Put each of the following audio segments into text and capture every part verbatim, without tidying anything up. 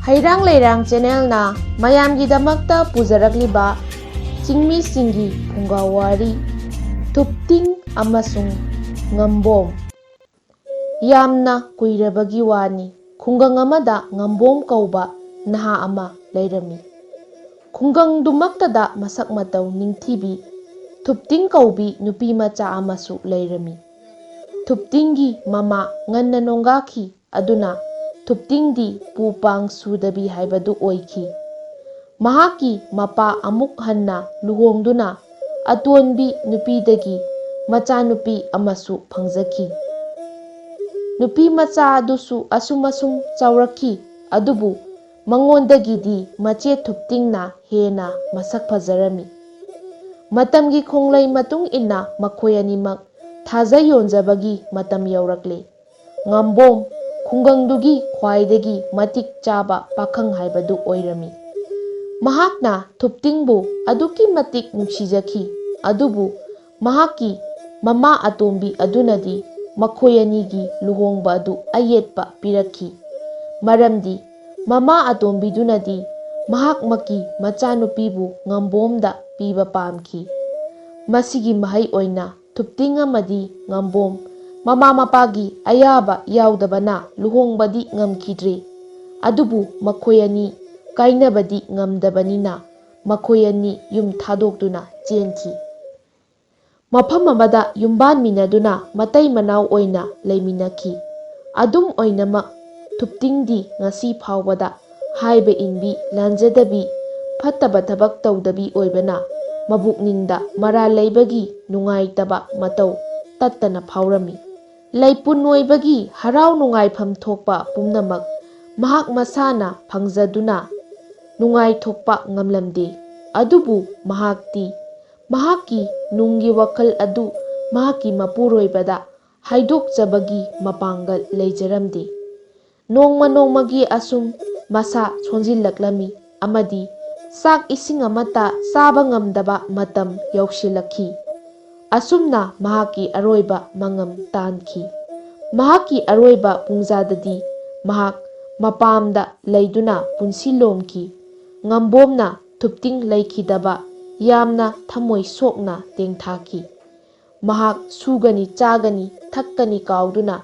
ꯍꯩꯔꯥꯡ ꯂꯩꯔꯥꯡ ꯆꯦꯅꯦꯜꯅ ꯃꯌꯥꯝꯒꯤꯗꯃꯛꯇ ꯄꯨꯖꯔꯛꯂꯤꯕ ꯆꯤꯡꯃꯤꯁꯤꯡꯒꯤ ꯐꯨꯡꯒꯥ ꯋꯥꯔꯤ, ꯊꯨꯞꯇꯤꯡ ꯑꯃꯁꯨꯡ ꯉꯝꯕꯣꯝ꯫ ꯌꯥꯝꯅ ꯀꯨꯏꯔꯕꯒꯤ ꯋꯥꯅꯤ, ꯈꯨꯡꯒꯪ ꯑꯃꯗ ꯉꯝꯕꯣꯝ ꯀꯧꯕ ꯅꯍꯥ ꯑꯃ ꯂꯩꯔꯝꯃꯤ꯫ ꯈꯨꯡꯒꯪꯗꯨꯃꯛꯇꯗ ꯃꯁꯛ ꯃꯇꯧ ꯅꯤꯡꯊꯤꯕꯤ ꯊꯨꯞꯇꯤꯡ ꯀꯧꯕꯤ ꯅꯨꯄꯤ ꯃꯆꯥ ꯑꯃꯁꯨ ꯂꯩꯔꯝꯃꯤ꯫ ꯊꯨꯞꯇꯤꯡꯒꯤ ꯃꯃꯥ ꯉꯟꯅ ꯅꯣꯡꯒꯥꯈꯤ꯫ ꯑꯗꯨꯅ ꯊꯨꯞꯇꯤꯡꯗꯤ ꯄꯨ ꯄꯥꯡ ꯁꯨꯗꯕꯤ ꯍꯥꯏꯕꯗꯨ ꯑꯣꯏꯈꯤ꯫ ꯃꯍꯥꯛꯀꯤ ꯃꯄꯥ ꯑꯃꯨꯛ ꯍꯟꯅ ꯂꯨꯍꯣꯡꯗꯨꯅ ꯑꯇꯣꯟꯕꯤ ꯅꯨꯄꯤꯗꯒꯤ ꯃꯆꯥꯅꯨꯄꯤ ꯑꯃꯁꯨ ꯐꯪꯖꯈꯤ꯫ ꯅꯨꯄꯤ ꯃꯆꯥ ꯑꯗꯨꯁꯨ ꯑꯁꯨꯝ ꯑꯁꯨꯝ ꯆꯥꯎꯔꯛꯈꯤ꯫ ꯑꯗꯨꯕꯨ ꯃꯉꯣꯟꯗꯒꯤꯗꯤ ꯃꯆꯦ ꯊꯨꯞꯇꯤꯡꯅ ꯍꯦꯟꯅ ꯃꯁꯛ ꯐꯖꯔꯝꯃꯤ꯫ ꯃꯇꯝꯒꯤ ꯈꯣꯡꯂꯩ ꯃꯇꯨꯡ ꯏꯟꯅ ꯃꯈꯣꯏ ꯑꯅꯤꯃꯛ ꯊꯥꯖ ꯌꯣꯟꯖꯕꯒꯤ ꯃꯇꯝ ꯌꯧꯔꯛꯂꯦ꯫ ꯉꯝꯕꯣꯝ ꯈꯨꯡꯒꯪꯗꯨꯒꯤ ꯈ꯭ꯋꯥꯏꯗꯒꯤ ꯃꯇꯤꯛ ꯆꯥꯕ ꯄꯥꯈꯪ ꯍꯥꯏꯕꯗꯨ ꯑꯣꯏꯔꯝꯃꯤ꯫ ꯃꯍꯥꯛꯅ ꯊꯨꯞꯇꯤꯡꯕꯨ ꯑꯗꯨꯛꯀꯤ ꯃꯇꯤꯛ ꯅꯨꯡꯁꯤꯖꯈꯤ꯫ ꯑꯗꯨꯕꯨ ꯃꯍꯥꯛꯀꯤ ꯃꯃꯥ ꯑꯇꯣꯝꯕꯤ ꯑꯗꯨꯅꯗꯤ ꯃꯈꯣꯏ ꯑꯅꯤꯒꯤ ꯂꯨꯍꯣꯡꯕ ꯑꯗꯨ ꯑꯌꯦꯠꯄ ꯄꯤꯔꯛꯈꯤ꯫ ꯃꯔꯝꯗꯤ ꯃꯃꯥ ꯑꯇꯣꯝꯕꯤꯗꯨꯅꯗꯤ ꯃꯍꯥꯛꯃꯛꯀꯤ ꯃꯆꯥꯅꯨꯄꯤꯕꯨ ꯉꯝꯕꯣꯝꯗ ꯄꯤꯕ ꯄꯥꯝꯈꯤ꯫ ꯃꯁꯤꯒꯤ ꯃꯍꯩ ꯑꯣꯏꯅ ꯊꯨꯞꯇꯤꯡ ꯑꯃꯗꯤ ꯉꯝꯕꯣꯝ ꯃꯃꯥ ꯃꯄꯥꯒꯤ ꯑꯌꯥꯕ ꯌꯥꯎꯗꯕꯅ ꯂꯨꯍꯣꯡꯕꯗꯤ ꯉꯝꯈꯤꯗ꯭ꯔꯦ꯫ ꯑꯗꯨꯕꯨ ꯃꯈꯣꯏ ꯑꯅꯤ ꯀꯥꯏꯅꯕꯗꯤ ꯉꯝꯗꯕꯅꯤꯅ ꯃꯈꯣꯏ ꯑꯅꯤ ꯌꯨꯝ ꯊꯥꯗꯣꯛꯇꯨꯅ ꯆꯦꯟꯈꯤ꯫ ꯃꯐꯝ ꯑꯃꯗ ꯌꯨꯝꯕꯥꯟꯃꯤꯟꯅꯗꯨꯅ ꯃꯇꯩ ꯃꯅꯥꯎ ꯑꯣꯏꯅ ꯂꯩꯃꯤꯟꯅꯈꯤ꯫ ꯑꯗꯨꯝ ꯑꯣꯏꯅꯃꯛ, ꯊꯨꯞꯇꯤꯡꯗꯤ ꯉꯁꯤ ꯐꯥꯎꯕꯗ ꯍꯥꯏꯕ ꯏꯟꯕꯤ, ꯂꯥꯟꯖꯗꯕꯤ, ꯐꯠꯇꯕ ꯊꯕꯛ ꯇꯧꯗꯕꯤ ꯑꯣꯏꯕꯅ ꯃꯕꯨꯛꯅꯤꯡꯗ ꯃꯔꯥꯜ ꯂꯩꯕꯒꯤ ꯅꯨꯡꯉꯥꯏꯇꯕ ꯃꯇꯧ ꯇꯠꯇꯅ ꯐꯥꯎꯔꯝꯃꯤ꯫ ꯂꯩꯄꯨꯟ ꯑꯣꯏꯕꯒꯤ ꯍꯔꯥꯎ ꯅꯨꯡꯉꯥꯏꯐꯝ ꯊꯣꯛꯄ ꯄꯨꯝꯅꯃꯛ ꯃꯍꯥꯛ ꯃꯁꯥꯅ ꯐꯪꯖꯗꯨꯅ ꯅꯨꯡꯉꯥꯏꯊꯣꯛꯄ ꯉꯝꯂꯝꯗꯦ꯫ ꯑꯗꯨꯕꯨ ꯃꯍꯥꯛꯇꯤ ꯃꯍꯥꯛꯀꯤ ꯅꯨꯡꯒꯤ ꯋꯥꯈꯜ ꯑꯗꯨ ꯃꯍꯥꯛꯀꯤ ꯃꯄꯨꯔꯣꯏꯕꯗ ꯍꯥꯏꯗꯣꯛꯆꯕꯒꯤ ꯃꯄꯥꯡꯒꯜ ꯂꯩꯖꯔꯝꯗꯦ꯫ ꯅꯣꯡꯃ ꯅꯣꯡꯃꯒꯤ ꯑꯁꯨꯝ ꯃꯁꯥ ꯁꯣꯟꯖꯤꯜꯂꯛꯂꯝꯃꯤ ꯑꯃꯗꯤ ꯆꯥꯛ ꯏꯁꯤꯡ ꯑꯃꯠꯇ ꯆꯥꯕ ꯉꯝꯗꯕ ꯃꯇꯝ ꯌꯧꯁꯤꯜꯂꯛꯈꯤ꯫ ꯑꯁꯨꯝꯅ ꯃꯍꯥꯛꯀꯤ ꯑꯔꯣꯏꯕ ꯃꯉꯝ ꯇꯥꯟꯈꯤ꯫ ꯃꯍꯥꯛꯀꯤ ꯑꯔꯣꯏꯕ ꯄꯨꯡꯖꯥꯗꯗꯤ ꯃꯍꯥꯛ ꯃꯄꯥꯝꯗ ꯂꯩꯗꯨꯅ ꯄꯨꯟꯁꯤ ꯂꯣꯝꯈꯤ꯫ ꯉꯝꯕꯣꯝꯅ ꯊꯨꯞꯇꯤꯡ ꯂꯩꯈꯤꯗꯕ ꯌꯥꯝꯅ ꯊꯃꯣꯏ ꯁꯣꯛꯅ ꯇꯦꯡꯊꯥꯈꯤ꯫ ꯃꯍꯥꯛ ꯁꯨꯒꯅꯤ, ꯆꯥꯒꯅꯤ, ꯊꯛꯀꯅꯤ ꯀꯥꯎꯗꯨꯅ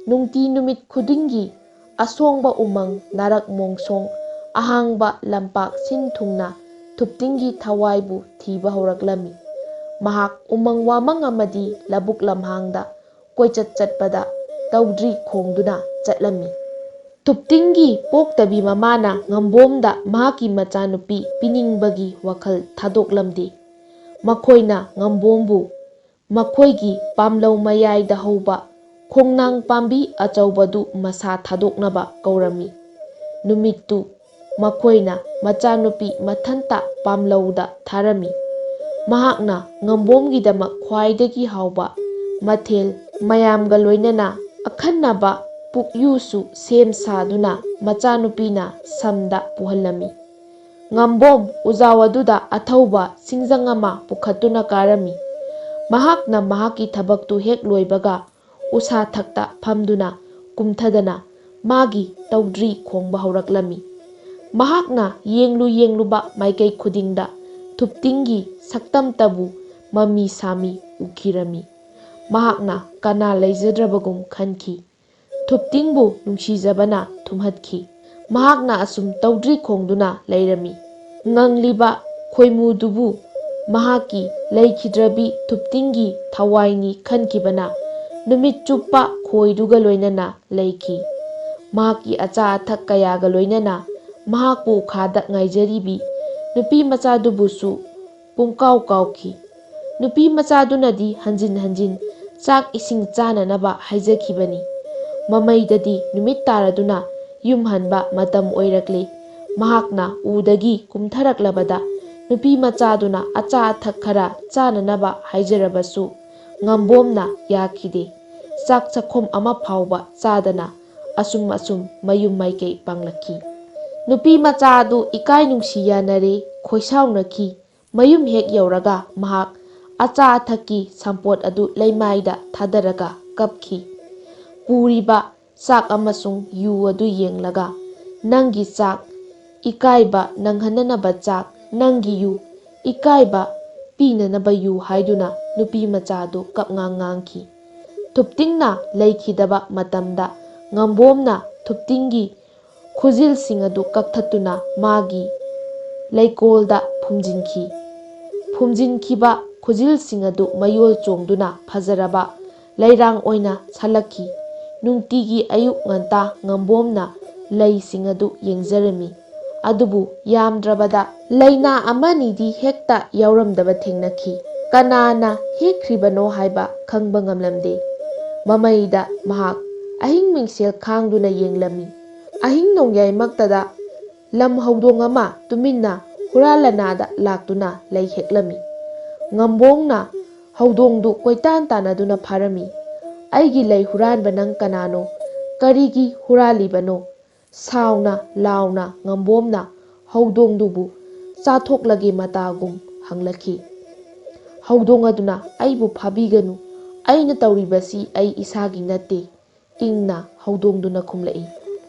ꯅꯨꯡꯇꯤ ꯅꯨꯃꯤꯠ ꯈꯨꯗꯤꯡꯒꯤ ꯑꯁꯣꯡꯕ ꯎꯃꯪ, ꯅꯥꯔꯛ ꯃꯣꯡꯁꯣꯡ, ꯑꯍꯥꯡꯕ ꯂꯝꯄꯥꯛ ꯁꯤꯟ ꯊꯨꯡꯅ ꯊꯨꯞꯇꯤꯡꯒꯤ ꯊꯋꯥꯏꯕꯨ ꯊꯤꯕ ꯍꯧꯔꯛꯂꯝꯃꯤ꯫ ꯃꯍꯥꯛ ꯎꯃꯪ ꯋꯥꯃꯪ ꯑꯃꯗꯤ ꯂꯧꯕꯨꯛ ꯂꯝꯍꯥꯡꯗ ꯀꯣꯏꯆꯠ ꯆꯠꯄꯗ ꯇꯧꯗ꯭ꯔꯤ ꯈꯣꯡꯗꯨꯅ ꯆꯠꯂꯝꯃꯤ꯫ ꯊꯨꯞꯇꯤꯡꯒꯤ ꯄꯣꯛꯇꯕꯤ ꯃꯃꯥꯅ ꯉꯝꯕꯣꯝꯗ ꯃꯍꯥꯛꯀꯤ ꯃꯆꯥꯅꯨꯄꯤ ꯄꯤꯅꯤꯡꯕꯒꯤ ꯋꯥꯈꯜ ꯊꯥꯗꯣꯛꯂꯝꯗꯦ꯫ ꯃꯈꯣꯏꯅ ꯉꯝꯕꯣꯝꯕꯨ ꯃꯈꯣꯏꯒꯤ ꯄꯥꯝꯂꯧ ꯃꯌꯥꯏꯗ ꯍꯧꯕ ꯈꯣꯡꯅꯥꯡ ꯄꯥꯝꯕꯤ ꯑꯆꯧꯕꯗꯨ ꯃꯁꯥ ꯊꯥꯗꯣꯛꯅꯕ ꯀꯧꯔꯝꯃꯤ꯫ ꯅꯨꯃꯤꯠꯇꯨ ꯃꯈꯣꯏꯅ ꯃꯆꯥꯅꯨꯄꯤ ꯃꯊꯟꯇ ꯄꯥꯝꯂꯧꯗ ꯊꯥꯔꯝꯃꯤ꯫ ꯃꯍꯥꯛꯅ ꯉꯝꯕꯣꯝꯒꯤꯗꯃꯛ ꯈ꯭ꯋꯥꯏꯗꯒꯤ ꯍꯥꯎꯕ ꯃꯊꯦꯜ ꯃꯌꯥꯝꯒ ꯂꯣꯏꯅꯅ ꯑꯈꯟꯅꯕ ꯄꯨꯛꯌꯨꯁꯨ ꯁꯦꯝ ꯁꯥꯗꯨꯅ ꯃꯆꯥꯅꯨꯄꯤꯅ ꯁꯝꯗ ꯄꯨꯍꯜꯂꯝꯃꯤ꯫ ꯉꯝꯕꯣꯝ ꯎꯖꯥꯎ ꯑꯗꯨꯗ ꯑꯊꯧꯕ ꯁꯤꯡꯖꯪ ꯑꯃ ꯄꯨꯈꯠꯇꯨꯅ ꯀꯥꯔꯝꯃꯤ꯫ ꯃꯍꯥꯛꯅ ꯃꯍꯥꯛꯀꯤ ꯊꯕꯛꯇꯨ ꯍꯦꯛ ꯂꯣꯏꯕꯒ ꯎꯁꯥ ꯊꯛꯇ ꯐꯝꯗꯨꯅ ꯀꯨꯝꯊꯗꯅ ꯃꯥꯒꯤ ꯇꯧꯗ꯭ꯔꯤ ꯈꯣꯡꯕ ꯍꯧꯔꯛꯂꯝꯃꯤ꯫ ꯃꯍꯥꯛꯅ ꯌꯦꯡꯂꯨ ꯌꯦꯡꯂꯨꯕ ꯃꯥꯏꯀꯩ ꯈꯨꯗꯤꯡꯗ ꯊꯨꯞꯇꯤꯡꯒꯤ ꯁꯛꯇꯝꯇꯕꯨ ꯃꯃꯤ ꯁꯥꯃꯤ ꯎꯈꯤꯔꯝꯃꯤ꯫ ꯃꯍꯥꯛꯅ ꯀꯅꯥ ꯂꯩꯖꯗ꯭ꯔꯕꯒꯨꯝ ꯈꯟꯈꯤ꯫ ꯊꯨꯞꯇꯤꯡꯕꯨ ꯅꯨꯡꯁꯤꯖꯕꯅ ꯊꯨꯝꯍꯠꯈꯤ꯫ ꯃꯍꯥꯛꯅ ꯑꯁꯨꯝ ꯇꯧꯗ꯭ꯔꯤ ꯈꯣꯡꯗꯨꯅ ꯂꯩꯔꯝꯃꯤ꯫ ꯉꯪꯂꯤꯕ ꯈꯣꯏꯃꯨꯗꯨꯕꯨ ꯃꯍꯥꯛꯀꯤ ꯂꯩꯈꯤꯗ꯭ꯔꯕꯤ ꯊꯨꯞꯇꯤꯡꯒꯤ ꯊꯋꯥꯏꯅꯤ ꯈꯟꯈꯤꯕꯅ ꯅꯨꯃꯤꯠ ꯆꯨꯞꯄ ꯈꯣꯏꯗꯨꯒ ꯂꯣꯏꯅꯅ ꯂꯩꯈꯤ꯫ ꯃꯍꯥꯛꯀꯤ ꯑꯆꯥ ꯑꯊꯛ ꯀꯌꯥꯒ ꯂꯣꯏꯅꯅ ꯃꯍꯥꯛꯄꯨ ꯎꯈꯥꯗ ꯉꯥꯏꯖꯔꯤꯕꯤ ꯅꯨꯄꯤ ꯃꯆꯥꯗꯨꯕꯨꯁꯨ ꯄꯨꯡꯀꯥꯎ ꯀꯥꯎꯈꯤ꯫ ꯅꯨꯄꯤ ꯃꯆꯥꯗꯨꯅꯗꯤ ꯍꯟꯖꯤꯟ ꯍꯟꯖꯤꯟ ꯆꯥꯛ ꯏꯁꯤꯡ ꯆꯥꯅꯅꯕ ꯍꯥꯏꯖꯈꯤꯕꯅꯤ꯫ ꯃꯃꯩꯗꯗꯤ ꯅꯨꯃꯤꯠ ꯇꯥꯔꯗꯨꯅ ꯌꯨꯝ ꯍꯟꯕ ꯃꯇꯝ ꯑꯣꯏꯔꯛꯂꯦ꯫ ꯃꯍꯥꯛꯅ ꯎꯗꯒꯤ ꯀꯨꯝꯊꯔꯛꯂꯕꯗ ꯅꯨꯄꯤ ꯃꯆꯥꯗꯨꯅ ꯑꯆꯥ ꯑꯊꯛ ꯈꯔ ꯆꯥꯅꯅꯕ ꯍꯥꯏꯖꯔꯕꯁꯨ ꯉꯝꯕꯣꯝꯅ ꯌꯥꯈꯤꯗꯦ꯫ ꯆꯥꯛ ꯆꯥꯛꯈꯣꯝ ꯑꯃ ꯐꯥꯎꯕ ꯆꯥꯗꯅ ꯑꯁꯨꯝ ꯑꯁꯨꯝ ꯃꯌꯨꯝ ꯃꯥꯏꯀꯩ ꯄꯥꯡꯂꯛꯈꯤ꯫ ꯅꯨꯄꯤ ꯃꯆꯥ ꯑꯗꯨ ꯏꯀꯥꯏ ꯅꯨꯡꯁꯤ ꯌꯥꯅꯔꯦ, ꯈꯣꯏꯁꯥꯎꯅꯈꯤ꯫ ꯃꯌꯨꯝ ꯍꯦꯛ ꯌꯧꯔꯒ ꯃꯍꯥꯛ ꯑꯆꯥ ꯑꯊꯛꯀꯤ ꯁꯝꯄꯣꯠ ꯑꯗꯨ ꯂꯩꯃꯥꯏꯗ ꯊꯥꯗꯔꯒ ꯀꯞꯈꯤ꯫ ꯄꯨꯔꯤꯕ ꯆꯥꯛ ꯑꯃꯁꯨꯡ ꯌꯨ ꯑꯗꯨ ꯌꯦꯡꯂꯒ, "ꯅꯪꯒꯤ ꯆꯥꯛ, ꯏꯀꯥꯏꯕ ꯅꯪꯍꯟꯅꯅꯕ ꯆꯥꯛ, ꯅꯪꯒꯤ ꯌꯨ, ꯏꯀꯥꯏꯕ ꯄꯤꯅꯅꯕ ꯌꯨ" ꯍꯥꯏꯗꯨꯅ ꯅꯨꯄꯤ ꯃꯆꯥꯗꯨ ꯀꯞꯉꯥꯡ ꯉꯥꯡꯈꯤ꯫ ꯊꯨꯞꯇꯤꯡꯅ ꯂꯩꯈꯤꯗꯕ ꯃꯇꯝꯗ ꯉꯝꯕꯣꯝꯅ ꯊꯨꯞꯇꯤꯡꯒꯤ ꯈꯨꯖꯤꯜꯁꯤꯡ ꯑꯗꯨ ꯀꯛꯊꯠꯇꯨꯅ ꯃꯥꯒꯤ ꯂꯩꯀꯣꯜꯗ ꯐꯨꯝꯖꯤꯟꯈꯤ꯫ ꯐꯨꯝꯖꯤꯟꯈꯤꯕ ꯈꯨꯖꯤꯜꯁꯤꯡ ꯑꯗꯨ ꯃꯌꯣꯜ ꯆꯣꯡꯗꯨꯅ ꯐꯖꯔꯕ ꯂꯩꯔꯥꯡ ꯑꯣꯏꯅ ꯁꯥꯠꯂꯛꯈꯤ꯫ ꯅꯨꯡꯇꯤꯒꯤ ꯑꯌꯨꯛ ꯉꯟꯇꯥ ꯉꯝꯕꯣꯝꯅ ꯂꯩꯁꯤꯡ ꯑꯗꯨ ꯌꯦꯡꯖꯔꯝꯃꯤ꯫ ꯑꯗꯨꯕꯨ ꯌꯥꯝꯗ꯭ꯔꯕꯗ ꯂꯩꯅꯥ ꯑꯃꯅꯤꯗꯤ ꯍꯦꯛꯇ ꯌꯥꯎꯔꯝꯗꯕ ꯊꯦꯡꯅꯈꯤ꯫ ꯀꯅꯥꯅ ꯍꯦꯛꯈ꯭ꯔꯤꯕꯅꯣ ꯍꯥꯏꯕ ꯈꯪꯕ ꯉꯝꯂꯝꯗꯦ꯫ ꯃꯃꯩꯗ ꯃꯍꯥꯛ ꯑꯍꯤꯡ ꯃꯤꯡꯁꯦꯜ ꯈꯥꯡꯗꯨꯅ ꯌꯦꯡꯂꯝꯃꯤ꯫ ꯑꯍꯤꯡ ꯅꯣꯡꯌꯥꯏꯃꯛꯇꯗ ꯂꯝ ꯍꯧꯗꯣꯡ ꯑꯃ ꯇꯨꯃꯤꯟꯅ ꯍꯨꯔꯥꯟꯂꯅꯥꯗ ꯂꯥꯛꯇꯨꯅ ꯂꯩ ꯍꯦꯛꯂꯝꯃꯤ꯫ ꯉꯝꯕꯣꯡꯅ ꯍꯧꯗꯣꯡꯗꯨ ꯀꯣꯏꯇꯥꯟ ꯇꯥꯟꯅꯗꯨꯅ ꯐꯥꯔꯝꯃꯤ꯫ "ꯑꯩꯒꯤ ꯂꯩ ꯍꯨꯔꯥꯟꯕ ꯅꯪ ꯀꯅꯥꯅꯣ? ꯀꯔꯤꯒꯤ ꯍꯨꯔꯥꯜꯂꯤꯕꯅꯣ?" ꯁꯥꯎꯅ ꯂꯥꯎꯅ ꯉꯝꯕꯣꯝꯅ ꯍꯧꯗꯣꯡꯗꯨꯕꯨ ꯆꯥꯊꯣꯛꯂꯒꯦ ꯃꯇꯥꯒꯨꯝ ꯍꯪꯂꯛꯈꯤ꯫ ꯍꯧꯗꯣꯡ ꯑꯗꯨꯅ, "ꯑꯩꯕꯨ ꯐꯥꯕꯤꯒꯅꯨ, ꯑꯩꯅ ꯇꯧꯔꯤꯕꯁꯤ ꯑꯩ ꯏꯁꯥꯒꯤ ꯅꯠꯇꯦ," ꯏꯪꯅ ꯍꯧꯗꯣꯡꯗꯨꯅ ꯈꯨꯝꯂꯛꯏ꯫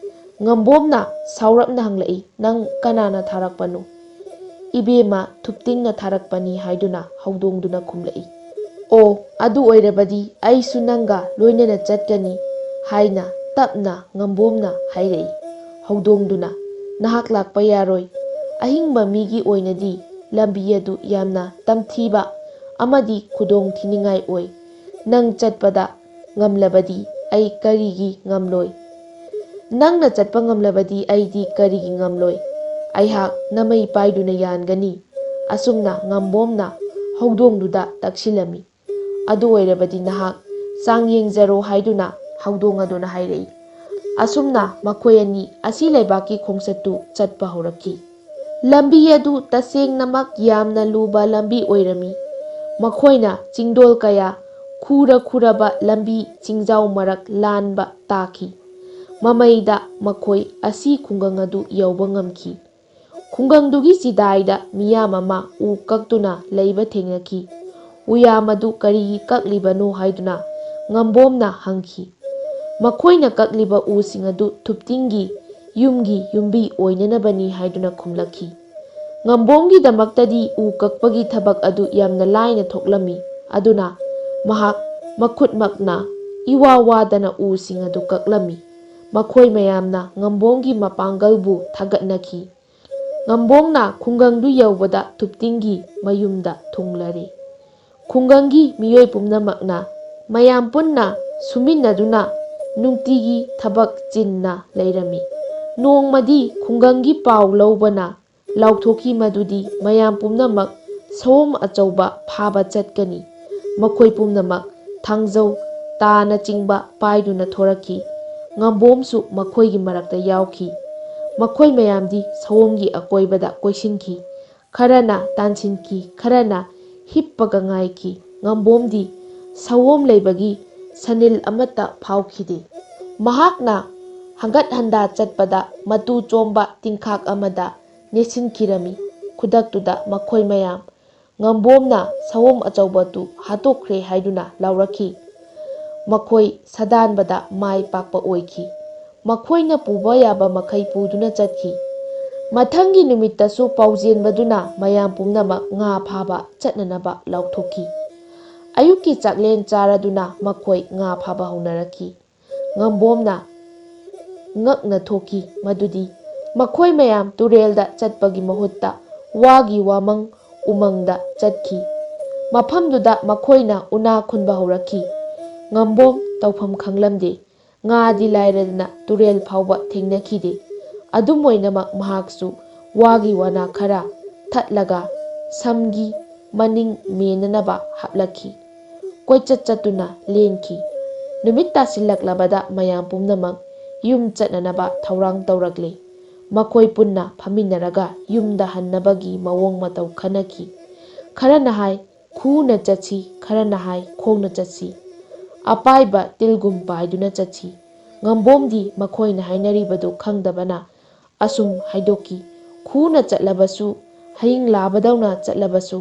ꯉꯝꯕꯣꯝꯅ ꯁꯥꯎꯔꯞꯅ ꯍꯪꯂꯛꯏ, "ꯅꯪ ꯀꯅꯥꯅ ꯊꯥꯔꯛꯄꯅꯣ?" "ꯏꯕꯦꯝꯃ ꯊꯨꯞꯇꯤꯡꯅ ꯊꯥꯔꯛꯄꯅꯤ," ꯍꯥꯏꯗꯨꯅ ꯍꯧꯗꯣꯡꯗꯨꯅ ꯈꯨꯝꯂꯛꯏ꯫ "ꯑꯣ, ꯑꯗꯨ ꯑꯣꯏꯔꯕꯗꯤ ꯑꯩꯁꯨ ꯅꯪꯒ ꯂꯣꯏꯅꯅ ꯆꯠꯀꯅꯤ," ꯍꯥꯏꯅ ꯇꯞꯅ ꯉꯝꯕꯣꯝꯅ ꯍꯥꯏꯔꯛꯏ꯫ ꯍꯧꯗꯣꯡꯗꯨꯅ, "ꯅꯍꯥꯛ ꯂꯥꯛꯄ ꯌꯥꯔꯣꯏ꯫ ꯑꯍꯤꯡꯕ ꯃꯤꯒꯤ ꯑꯣꯏꯅꯗꯤ ꯂꯝꯕꯤ ꯑꯗꯨ ꯌꯥꯝꯅ ꯇꯝꯊꯤꯕ ꯑꯃꯗꯤ ꯈꯨꯗꯣꯡ ꯊꯤꯅꯤꯡꯉꯥꯏ ꯑꯣꯏ꯫ ꯅꯪ ꯆꯠꯄꯗ ꯉꯝꯂꯕꯗꯤ ꯑꯩ ꯀꯔꯤꯒꯤ ꯉꯝꯂꯣꯏ? ꯅꯪꯅ ꯆꯠꯄ ꯉꯝꯂꯕꯗꯤ ꯑꯩꯗꯤ ꯀꯔꯤꯒꯤ ꯉꯝꯂꯣꯏ? ꯑꯩꯍꯥꯛ ꯅꯃꯩ ꯄꯥꯏꯗꯨꯅ ꯌꯥꯟꯒꯅꯤ," ꯑꯁꯨꯝꯅ ꯉꯝꯕꯣꯝꯅ ꯍꯧꯗꯣꯡꯗꯨꯗ ꯇꯛꯁꯤꯜꯂꯝꯃꯤ꯫ "ꯑꯗꯨ ꯑꯣꯏꯔꯕꯗꯤ ꯅꯍꯥꯛ ꯆꯥꯡ ꯌꯦꯡꯖꯔꯣ," ꯍꯥꯏꯗꯨꯅ ꯍꯧꯗꯣꯡ ꯑꯗꯨꯅ ꯍꯥꯏꯔꯛꯏ꯫ ꯑꯁꯨꯝꯅ ꯃꯈꯣꯏ ꯑꯅꯤ ꯑꯁꯤ ꯂꯩꯕꯥꯛꯀꯤ ꯈꯣꯡꯆꯠꯇꯨ ꯆꯠꯄ ꯍꯧꯔꯛꯈꯤ꯫ ꯂꯝꯕꯤ ꯑꯗꯨ ꯇꯁꯦꯡꯅꯃꯛ ꯌꯥꯝꯅ ꯂꯨꯕ ꯂꯝꯕꯤ ꯑꯣꯏꯔꯝꯃꯤ꯫ ꯃꯈꯣꯏꯅ ꯆꯤꯡꯗꯣꯜ ꯀꯌꯥ ꯈꯨꯔ ꯈꯨꯔꯕ ꯂꯝꯕꯤ ꯆꯤꯡꯖꯥꯎ ꯃꯔꯛ ꯂꯥꯟꯕ ꯇꯥꯈꯤ꯫ ꯃꯃꯩꯗ ꯃꯈꯣꯏ ꯑꯁꯤ ꯈꯨꯡꯒꯪ ꯑꯗꯨ ꯌꯧꯕ ꯉꯝꯈꯤ꯫ ꯈꯨꯡꯒꯪꯗꯨꯒꯤ ꯆꯤꯗꯥꯏꯗ ꯃꯤꯌꯥꯝ ꯑꯃ ꯎ ꯀꯛꯇꯨꯅ ꯂꯩꯕ ꯊꯦꯡꯅꯈꯤ꯫ ꯎꯌꯥꯝ ꯑꯗꯨ ꯀꯔꯤꯒꯤ ꯀꯛꯂꯤꯕꯅꯣ ꯍꯥꯏꯗꯨꯅ ꯉꯝꯕꯣꯝꯅ ꯍꯪꯈꯤ꯫ ꯃꯈꯣꯏꯅ ꯀꯛꯂꯤꯕ ꯎꯁꯤꯡ ꯑꯗꯨ ꯊꯨꯞꯇꯤꯡꯒꯤ ꯌꯨꯝꯒꯤ ꯌꯨꯝꯕꯤ ꯑꯣꯏꯅꯅꯕꯅꯤ ꯍꯥꯏꯗꯨꯅ ꯈꯨꯝꯂꯛꯈꯤ꯫ ꯉꯝꯕꯣꯝꯒꯤꯗꯃꯛꯇꯗꯤ ꯎ ꯀꯛꯄꯒꯤ ꯊꯕꯛ ꯑꯗꯨ ꯌꯥꯝꯅ ꯂꯥꯏꯅ ꯊꯣꯛꯂꯝꯃꯤ꯫ ꯑꯗꯨꯅ ꯃꯍꯥꯛ ꯃꯈꯨꯠꯃꯛꯅ ꯏꯋꯥ ꯋꯥꯗꯅ ꯎꯁꯤꯡ ꯑꯗꯨ ꯀꯛꯂꯝꯃꯤ꯫ ꯃꯈꯣꯏ ꯃꯌꯥꯝꯅ ꯉꯝꯕꯣꯝꯒꯤ ꯃꯄꯥꯡꯒꯜꯕꯨ ꯊꯥꯒꯠꯅꯈꯤ꯫ ꯉꯝꯕꯣꯡꯅ ꯈꯨꯡꯒꯪꯗꯨ ꯌꯧꯕꯗ ꯊꯨꯞꯇꯤꯡꯒꯤ ꯃꯌꯨꯝꯗ ꯊꯨꯡꯂꯔꯦ꯫ ꯈꯨꯡꯒꯪꯒꯤ ꯃꯤꯑꯣꯏ ꯄꯨꯝꯅꯃꯛꯅ ꯃꯌꯥꯝ ꯄꯨꯟꯅ ꯁꯨꯃꯤꯟꯅꯗꯨꯅ ꯅꯨꯡꯇꯤꯒꯤ ꯊꯕꯛ ꯆꯤꯟꯅ ꯂꯩꯔꯝꯃꯤ꯫ ꯅꯣꯡꯃꯗꯤ ꯈꯨꯡꯒꯪꯒꯤ ꯄꯥꯎ ꯂꯧꯕꯅ ꯂꯥꯎꯊꯣꯛꯈꯤ ꯃꯗꯨꯗꯤ ꯃꯌꯥꯝ ꯄꯨꯝꯅꯃꯛ ꯁꯑꯣꯝ ꯑꯆꯧꯕ ꯐꯥꯕ ꯆꯠꯀꯅꯤ꯫ ꯃꯈꯣꯏ ꯄꯨꯝꯅꯃꯛ ꯊꯥꯡꯖꯧ, ꯇꯥꯅꯆꯤꯡꯕ ꯄꯥꯏꯗꯨꯅ ꯊꯣꯔꯛꯈꯤ꯫ ꯉꯝꯕꯣꯝꯁꯨ ꯃꯈꯣꯏꯒꯤ ꯃꯔꯛꯇ ꯌꯥꯎꯈꯤ꯫ ꯃꯈꯣꯏ ꯃꯌꯥꯝꯗꯤ ꯁꯑꯣꯝꯒꯤ ꯑꯀꯣꯏꯕꯗ ꯀꯣꯏꯁꯤꯟꯈꯤ꯫ ꯈꯔꯅ ꯇꯥꯟꯁꯤꯟꯈꯤ, ꯈꯔꯅ ꯍꯤꯞꯄꯒ ꯉꯥꯏꯈꯤ꯫ ꯉꯝꯕꯣꯝꯗꯤ ꯁꯑꯣꯝ ꯂꯩꯕꯒꯤ ꯁꯅꯤꯜ ꯑꯃꯠꯇ ꯐꯥꯎꯈꯤꯗꯦ꯫ ꯃꯍꯥꯛꯅ ꯍꯪꯒꯠ ꯍꯟꯗꯥ ꯆꯠꯄꯗ ꯃꯇꯨ ꯆꯣꯝꯕ ꯇꯤꯡꯈꯥꯛ ꯑꯃꯗ ꯅꯦꯠꯁꯤꯟꯈꯤꯔꯝꯃꯤ꯫ ꯈꯨꯗꯛꯇꯨꯗ ꯃꯈꯣꯏ ꯃꯌꯥꯝ, "ꯉꯝꯕꯣꯝꯅ ꯁꯑꯣꯝ ꯑꯆꯧꯕꯗꯨ ꯍꯥꯠꯇꯣꯛꯈ꯭ꯔꯦ" ꯍꯥꯏꯗꯨꯅ ꯂꯥꯎꯔꯛꯈꯤ꯫ ꯃꯈꯣꯏ ꯁꯥꯗꯥꯟꯕꯗ ꯃꯥꯏ ꯄꯥꯛꯄ ꯑꯣꯏꯈꯤ꯫ ꯃꯈꯣꯏꯅ ꯄꯨꯕ ꯌꯥꯕ ꯃꯈꯩ ꯄꯨꯗꯨꯅ ꯆꯠꯈꯤ꯫ ꯃꯊꯪꯒꯤ ꯅꯨꯃꯤꯠꯇꯁꯨ ꯄꯥꯎꯖꯦꯟꯕꯗꯨꯅ ꯃꯌꯥꯝ ꯄꯨꯝꯅꯃꯛ ꯉꯥ ꯐꯥꯕ ꯆꯠꯅꯅꯕ ꯂꯥꯎꯊꯣꯛꯈꯤ꯫ ꯑꯌꯨꯛꯀꯤ ꯆꯥꯛꯂꯦꯟ ꯆꯥꯔꯗꯨꯅ ꯃꯈꯣꯏ ꯉꯥ ꯐꯥꯕ ꯍꯧꯅꯔꯛꯈꯤ꯫ ꯉꯝꯕꯣꯝꯅ ꯉꯛꯅ ꯊꯣꯛꯈꯤ ꯃꯗꯨꯗꯤ ꯃꯈꯣꯏ ꯃꯌꯥꯝ ꯇꯨꯔꯦꯜꯗ ꯆꯠꯄꯒꯤ ꯃꯍꯨꯠꯇ ꯋꯥꯒꯤ ꯋꯥꯃꯪ ꯎꯃꯪꯗ ꯆꯠꯈꯤ꯫ ꯃꯐꯝꯗꯨꯗ ꯃꯈꯣꯏꯅ ꯎꯅꯥ ꯈꯨꯟꯕ ꯍꯧꯔꯛꯈꯤ꯫ ꯉꯝꯕꯣꯝ ꯇꯧꯐꯝ ꯈꯪꯂꯝꯗꯦ꯫ ꯉꯥꯗꯤ ꯂꯥꯏꯔꯗꯅ ꯇꯨꯔꯦꯜ ꯐꯥꯎꯕ ꯊꯦꯡꯅꯈꯤꯗꯦ꯫ ꯑꯗꯨꯝ ꯑꯣꯏꯅꯃꯛ ꯃꯍꯥꯛꯁꯨ ꯋꯥꯒꯤ ꯋꯥꯅꯥ ꯈꯔ ꯊꯠꯂꯒ ꯁꯝꯒꯤ ꯃꯅꯤꯡ ꯃꯦꯟꯅꯅꯕ ꯍꯥꯞꯂꯛꯈꯤ꯫ ꯀꯣꯏꯆꯠ ꯆꯠꯇꯨꯅ ꯂꯦꯟꯈꯤ꯫ ꯅꯨꯃꯤꯠ ꯇꯥꯁꯤꯜꯂꯛꯂꯕꯗ ꯃꯌꯥꯝ ꯄꯨꯝꯅꯃꯛ ꯌꯨꯝ ꯆꯠꯅꯅꯕ ꯊꯧꯔꯥꯡ ꯇꯧꯔꯛꯂꯦ꯫ ꯃꯈꯣꯏ ꯄꯨꯟꯅ ꯐꯝꯃꯤꯟꯅꯔꯒ ꯌꯨꯝꯗ ꯍꯟꯅꯕꯒꯤ ꯃꯑꯣꯡ ꯃꯇꯧ ꯈꯟꯅꯈꯤ꯫ ꯈꯔꯅ ꯍꯥꯏ, "ꯈꯨꯅ ꯆꯠꯁꯤ", ꯈꯔꯅ ꯍꯥꯏ, "ꯈꯣꯡꯅ ꯆꯠꯁꯤ꯫ ꯑꯄꯥꯏꯕ ꯇꯤꯜꯒꯨꯝ ꯄꯥꯏꯗꯨꯅ ꯆꯠꯁꯤ"꯫ ꯉꯝꯕꯣꯝꯗꯤ ꯃꯈꯣꯏꯅ ꯍꯥꯏꯅꯔꯤꯕꯗꯨ ꯈꯪꯗꯕꯅ ꯑꯁꯨꯝ ꯍꯥꯏꯗꯣꯛꯈꯤ, "ꯈꯨꯅ ꯆꯠꯂꯕꯁꯨ, ꯍꯌꯤꯡ ꯂꯥꯕꯗꯧꯅ ꯆꯠꯂꯕꯁꯨ,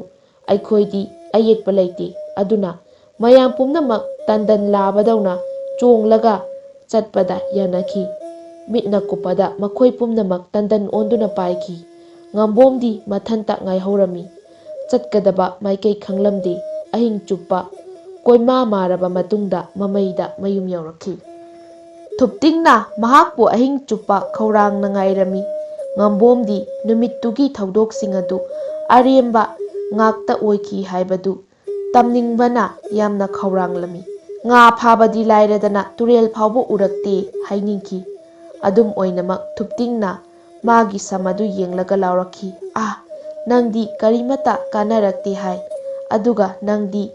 ꯑꯩꯈꯣꯏꯗꯤ ꯑꯌꯦꯠꯄ ꯂꯩꯇꯦ꯫ ꯑꯗꯨꯅ ꯃꯌꯥꯝ ꯄꯨꯝꯅꯃꯛ ꯇꯟꯗꯟ ꯂꯥꯕꯗꯧꯅ ꯆꯣꯡꯂꯒ ꯆꯠꯄꯗ ꯌꯥꯅꯈꯤ꯫ ꯃꯤꯠꯅ ꯀꯨꯞꯄꯗ ꯃꯈꯣꯏ ꯄꯨꯝꯅꯃꯛ ꯇꯟꯗꯟ ꯑꯣꯟꯗꯨꯅ ꯄꯥꯏꯈꯤ꯫ ꯉꯝꯕꯣꯝꯗꯤ ꯃꯊꯟꯇ ꯉꯥꯏꯍꯧꯔꯝꯃꯤ꯫ ꯆꯠꯀꯗꯕ ꯃꯥꯏꯀꯩ ꯈꯪꯂꯝꯗꯦ꯫ ꯑꯍꯤꯡ ꯆꯨꯞꯄ ꯀꯣꯏꯃꯥ ꯃꯥꯔꯕ ꯃꯇꯨꯡꯗ ꯃꯃꯩꯗ ꯃꯌꯨꯝ ꯌꯧꯔꯛꯈꯤ꯫ ꯊꯨꯞꯇꯤꯡꯅ ꯃꯍꯥꯛꯄꯨ ꯑꯍꯤꯡ ꯆꯨꯞꯄ ꯈꯧꯔꯥꯡꯅ ꯉꯥꯏꯔꯝꯃꯤ꯫ ꯉꯝꯕꯣꯝꯗꯤ ꯅꯨꯃꯤꯠꯇꯨꯒꯤ ꯊꯧꯗꯣꯛꯁꯤꯡ ꯑꯗꯨ ꯑꯔꯦꯝꯕ ꯉꯥꯛꯇ ꯑꯣꯏꯈꯤ ꯍꯥꯏꯕꯗꯨ ꯇꯝꯅꯤꯡꯕꯅ ꯌꯥꯝꯅ ꯈꯧꯔꯥꯡꯂꯝꯃꯤ꯫ ꯉꯥ ꯐꯥꯕꯗꯤ ꯂꯥꯏꯔꯗꯅ ꯇꯨꯔꯦꯜ ꯐꯥꯎꯕ ꯎꯔꯛꯇꯦ ꯍꯥꯏꯅꯤꯡꯈꯤ꯫ ꯑꯗꯨꯝ ꯑꯣꯏꯅꯃꯛ ꯊꯨꯞꯇꯤꯡꯅ ꯃꯥꯒꯤ ꯁꯝ ꯑꯗꯨ ꯌꯦꯡꯂꯒ ꯂꯥꯎꯔꯛꯈꯤ, "ꯑꯥ, ꯅꯪꯗꯤ ꯀꯔꯤꯃꯠꯇ ꯀꯥꯟꯅꯔꯛꯇꯦ ꯍꯥꯏ, ꯑꯗꯨꯒ ꯅꯪꯗꯤ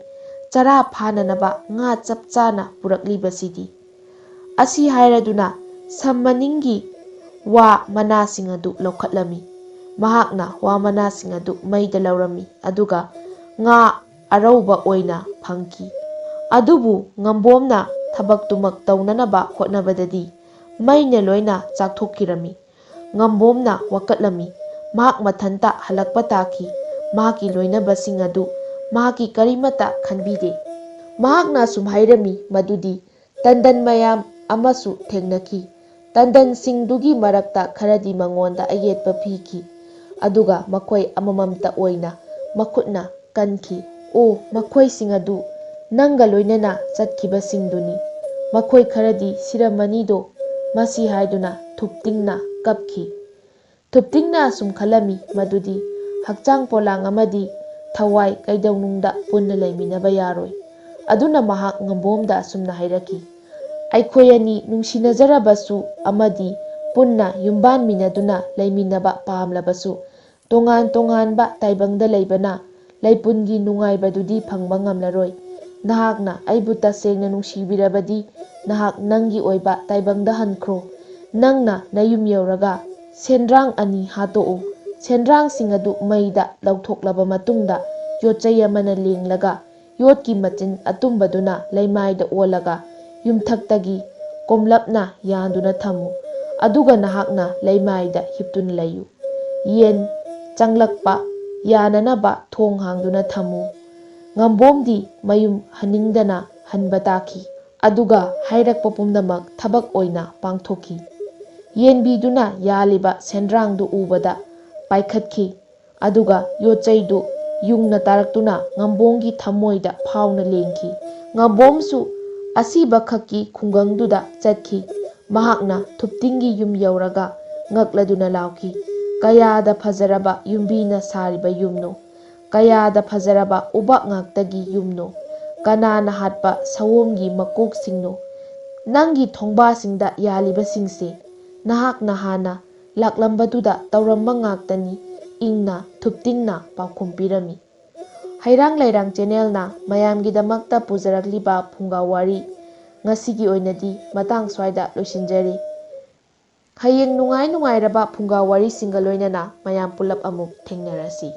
ꯆꯔꯥ ꯐꯥꯅꯅꯕ ꯉꯥ ꯆꯞ ꯆꯥꯅ ꯄꯨꯔꯛꯂꯤꯕꯁꯤꯗꯤ?" ꯑꯁꯤ ꯍꯥꯏꯔꯗꯨꯅ ꯁꯝ ꯃꯅꯤꯡꯒꯤ ꯋꯥ ꯃꯅꯥꯁꯤꯡ ꯑꯗꯨ ꯂꯧꯈꯠꯂꯝꯃꯤ꯫ ꯃꯍꯥꯛꯅ ꯋꯥ ꯃꯅꯥꯁꯤꯡ ꯑꯗꯨ ꯃꯩꯗ ꯂꯧꯔꯝꯃꯤ, ꯑꯗꯨꯒ ꯉꯥ ꯑꯔꯧꯕ ꯑꯣꯏꯅ ꯐꯪꯈꯤ꯫ ꯑꯗꯨꯕꯨ ꯉꯝꯕꯣꯝꯅ ꯊꯕꯛꯇꯨꯃꯛ ꯇꯧꯅꯅꯕ ꯍꯣꯠꯅꯕꯗꯗꯤ ꯃꯩꯅ ꯂꯣꯏꯅ ꯆꯥꯛꯊꯣꯛꯈꯤꯔꯝꯃꯤ꯫ ꯉꯝꯕꯣꯝꯅ ꯋꯥꯀꯠꯂꯝꯃꯤ꯫ ꯃꯍꯥꯛ ꯃꯊꯟꯇ ꯍꯜꯂꯛꯄ ꯇꯥꯈꯤ꯫ ꯃꯍꯥꯛꯀꯤ ꯂꯣꯏꯅꯕꯁꯤꯡ ꯑꯗꯨ ꯃꯍꯥꯛꯀꯤ ꯀꯔꯤꯃꯠꯇ ꯈꯟꯕꯤꯗꯦ꯫ ꯃꯍꯥꯛꯅ ꯑꯁꯨꯝ ꯍꯥꯏꯔꯝꯃꯤ ꯃꯗꯨꯗꯤ ꯇꯟꯗꯟ ꯃꯌꯥꯝ ꯑꯃꯁꯨ ꯊꯦꯡꯅꯈꯤ꯫ ꯇꯟꯗꯟꯁꯤꯡꯗꯨꯒꯤ ꯃꯔꯛꯇ ꯈꯔꯗꯤ ꯃꯉꯣꯟꯗ ꯑꯌꯦꯠꯄ ꯄꯤꯈꯤ, ꯑꯗꯨꯒ ꯃꯈꯣꯏ ꯑꯃꯃꯝꯇ ꯑꯣꯏꯅ ꯃꯈꯨꯠꯅ ꯀꯟꯈꯤ꯫ "ꯑꯣ, ꯃꯈꯣꯏꯁꯤꯡ ꯑꯗꯨ ꯅꯪꯒ ꯂꯣꯏꯅꯅ ꯆꯠꯈꯤꯕꯁꯤꯡꯗꯨꯅꯤ꯫ ꯃꯈꯣꯏ ꯈꯔꯗꯤ ꯁꯤꯔꯝꯃꯅꯤꯗꯣ!" ꯃꯁꯤ ꯍꯥꯏꯗꯨꯅ ꯊꯨꯞꯇꯤꯡꯅ ꯀꯞꯈꯤ꯫ ꯊꯨꯞꯇꯤꯡꯅ ꯑꯁꯨꯝ ꯈꯜꯂꯝꯃꯤ ꯃꯗꯨꯗꯤ ꯍꯛꯆꯥꯡ ꯄꯣꯂꯥꯡ ꯑꯃꯗꯤ ꯊꯋꯥꯏ ꯀꯩꯗꯧꯅꯨꯡꯗ ꯄꯨꯟꯅ ꯂꯩꯃꯤꯟꯅꯕ ꯌꯥꯔꯣꯏ꯫ ꯑꯗꯨꯅ ꯃꯍꯥꯛ ꯉꯝꯕꯣꯝꯗ ꯑꯁꯨꯝꯅ ꯍꯥꯏꯔꯛꯈꯤ, "ꯑꯩꯈꯣꯏ ꯑꯅꯤ ꯅꯨꯡꯁꯤꯅꯖꯔꯕꯁꯨ ꯑꯃꯗꯤ ꯄꯨꯟꯅ ꯌꯨꯝꯕꯥꯟꯃꯤꯟꯅꯗꯨꯅ ꯂꯩꯃꯤꯟꯅꯕ ꯄꯥꯝꯂꯕꯁꯨ, ꯇꯣꯉꯥꯟ ꯇꯣꯉꯥꯟꯕ ꯇꯥꯏꯕꯪꯗ ꯂꯩꯕꯅ ꯂꯩꯄꯨꯟꯒꯤ ꯅꯨꯡꯉꯥꯏꯕꯗꯨꯗꯤ ꯐꯪꯕ ꯉꯝꯂꯔꯣꯏ꯫ ꯅꯍꯥꯛꯅ ꯑꯩꯕꯨ ꯇꯁꯦꯡꯅ ꯅꯨꯡꯁꯤꯕꯤꯔꯕꯗꯤ ꯅꯍꯥꯛ ꯅꯪꯒꯤ ꯑꯣꯏꯕ ꯇꯥꯏꯕꯪꯗ ꯍꯟꯈ꯭ꯔꯣ꯫ ꯅꯪꯅ ꯅꯌꯨꯝ ꯌꯧꯔꯒ ꯁꯦꯟꯗ꯭ꯔꯥꯡ ꯑꯅꯤ ꯍꯥꯠꯇꯣꯛꯎ꯫ ꯁꯦꯟꯗ꯭ꯔꯥꯡꯁꯤꯡ ꯑꯗꯨ ꯃꯩꯗ ꯂꯧꯊꯣꯛꯂꯕ ꯃꯇꯨꯡꯗ ꯌꯣꯠꯆꯩ ꯑꯃꯅ ꯂꯦꯡꯂꯒ ꯌꯣꯠꯀꯤ ꯃꯆꯤꯟ ꯑꯇꯨꯝꯕꯗꯨꯅ ꯂꯩꯃꯥꯏꯗ ꯑꯣꯜꯂꯒ ꯌꯨꯝꯊꯛꯇꯒꯤ ꯀꯣꯝꯂꯞꯅ ꯌꯥꯟꯗꯨꯅ ꯊꯝꯃꯨ꯫ ꯑꯗꯨꯒ ꯅꯍꯥꯛꯅ ꯂꯩꯃꯥꯏꯗ ꯍꯤꯞꯇꯨꯅ ꯂꯩꯌꯨ꯫ ꯌꯦꯟ ꯆꯪꯂꯛꯄ ꯌꯥꯅꯅꯕ ꯊꯣꯡ ꯍꯥꯡꯗꯨꯅ ꯊꯝꯃꯨ꯫" ꯉꯝꯕꯣꯝꯗꯤ ꯃꯌꯨꯝ ꯍꯟꯅꯤꯡꯗꯅ ꯍꯟꯕ ꯇꯥꯈꯤ꯫ ꯑꯗꯨꯒ ꯍꯥꯏꯔꯛꯄ ꯄꯨꯝꯅꯃꯛ ꯊꯕꯛ ꯑꯣꯏꯅ ꯄꯥꯡꯊꯣꯛꯈꯤ꯫ ꯌꯦꯟꯕꯤꯗꯨꯅ ꯌꯥꯜꯂꯤꯕ ꯁꯦꯟꯗ꯭ꯔꯥꯡꯗꯨ ꯎꯕꯗ ꯄꯥꯏꯈꯠꯈꯤ, ꯑꯗꯨꯒ ꯌꯣꯠꯆꯩꯗꯨ ꯌꯨꯡꯅ ꯇꯥꯔꯛꯇꯨꯅ ꯉꯝꯕꯣꯝꯒꯤ ꯊꯃꯣꯏꯗ ꯐꯥꯎꯅ ꯂꯦꯡꯈꯤ꯫ ꯉꯝꯕꯣꯝꯁꯨ ꯑꯁꯤꯕ ꯈꯛꯀꯤ ꯈꯨꯡꯒꯪꯗꯨꯗ ꯆꯠꯈꯤ꯫ ꯃꯍꯥꯛꯅ ꯊꯨꯞꯇꯤꯡꯒꯤ ꯌꯨꯝ ꯌꯧꯔꯒ ꯉꯛꯂꯗꯨꯅ ꯂꯥꯎꯈꯤ, "ꯀꯌꯥꯗ ꯐꯖꯔꯕ ꯌꯨꯝꯕꯤꯅ ꯁꯥꯔꯤꯕ ꯌꯨꯝꯅꯣ! ꯀꯌꯥꯗ ꯐꯖꯔꯕ ꯎꯕꯥꯛ ꯉꯥꯛꯇꯒꯤ ꯌꯨꯝꯅꯣ! ꯀꯅꯥꯅ ꯍꯥꯠꯄ ꯁꯑꯣꯝꯒꯤ ꯃꯀꯣꯛꯁꯤꯡꯅꯣ! ꯅꯪꯒꯤ ꯊꯣꯡꯕꯥꯁꯤꯡꯗ ꯌꯥꯜꯂꯤꯕꯁꯤꯡꯁꯦ ꯅꯍꯥꯛꯅ ꯍꯥꯟꯅ ꯂꯥꯛꯂꯝꯕꯗꯨꯗ ꯇꯧꯔꯝꯕ ꯉꯥꯛꯇꯅꯤ" ꯏꯪꯅ ꯊꯨꯞꯇꯤꯡꯅ ꯄꯥꯎꯈꯨꯝ ꯄꯤꯔꯝꯃꯤ꯫ ꯍꯩꯔꯥꯡ ꯂꯩꯔꯥꯡ ꯆꯦꯅꯦꯜꯅ ꯃꯌꯥꯝꯒꯤꯗꯃꯛꯇ ꯄꯨꯖꯔꯛꯂꯤꯕ ꯐꯨꯡꯒꯥ ꯋꯥꯔꯤ ꯉꯁꯤꯒꯤ ꯑꯣꯏꯅꯗꯤ ꯃꯇꯥꯡ ꯁ꯭ꯋꯥꯏꯗ ꯂꯣꯏꯁꯤꯟꯖꯔꯤ꯫ ꯍꯌꯦꯡ ꯅꯨꯡꯉꯥꯏ ꯅꯨꯡꯉꯥꯏꯔꯕ ꯐꯨꯡꯒꯥ ꯋꯥꯔꯤꯁꯤꯡꯒ ꯂꯣꯏꯅꯅ ꯃꯌꯥꯝ ꯄꯨꯂꯞ ꯑꯃꯨꯛ ꯊꯦꯡꯅꯔꯁꯤ꯫